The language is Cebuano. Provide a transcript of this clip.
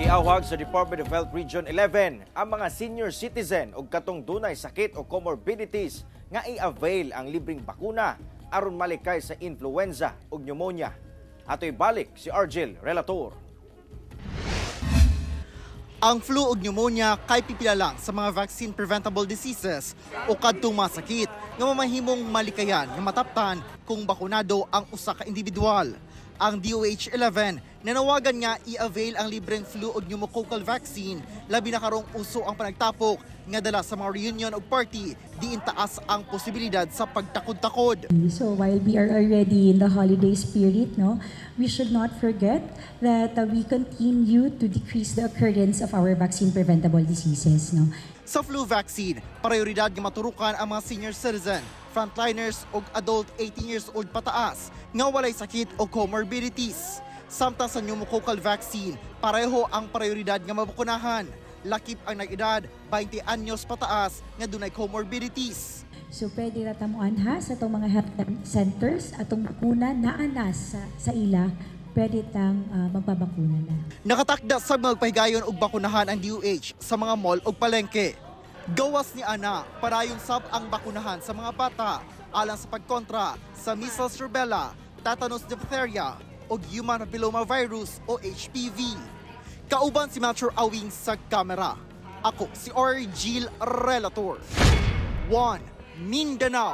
Giawhag sa Department of Health Region 11 ang mga senior citizen ug katong dunay sakit o comorbidities nga i-avail ang libreng bakuna aron malikay sa influenza ug pneumonia. Atoy balik si Argel Relator. Ang flu ug pneumonia kay pipila lang sa mga vaccine preventable diseases o kadtong mga sakit nga mamahimong malikayan nga mataptan kung bakunado ang usa ka individual. Ang DOH 11 nanawagan nga i-avail ang libreng flu ug pneumococcal vaccine, labi na karong uso ang panagtapok nga dala sa mga reunion ug party diin taas ang posibilidad sa pagtakod-takod. So while we are already in the holiday spirit, no, we should not forget that we continue to decrease the occurrence of our vaccine preventable diseases. No. Sa flu vaccine, prioridad nga maturukan ang mga senior citizen, frontliners ug adult 18 years old pataas nga walay sakit o comorbidities. Samtang sa pneumococcal vaccine, pareho ang prioridad nga mabakunahan. Lakip ang nag-edad 20 anyos pataas nga dunay comorbidities. So pwede ra ta moanha sa atong mga health centers atong bakuna naa na sa ila, pwede tang magpabakuna na. Nakatakda sa magpahigayon og bakunahan ang DOH sa mga mall ug palengke. Gawas ni ana, padayon sab ang bakunahan sa mga bata alang sa pagkontra sa measles, rubella, tetanus, diphtheria ug human papilloma virus o HPV. Kauban si Melchor Awing sa kamera. Ako si Argil Relator. 1 Mindanao.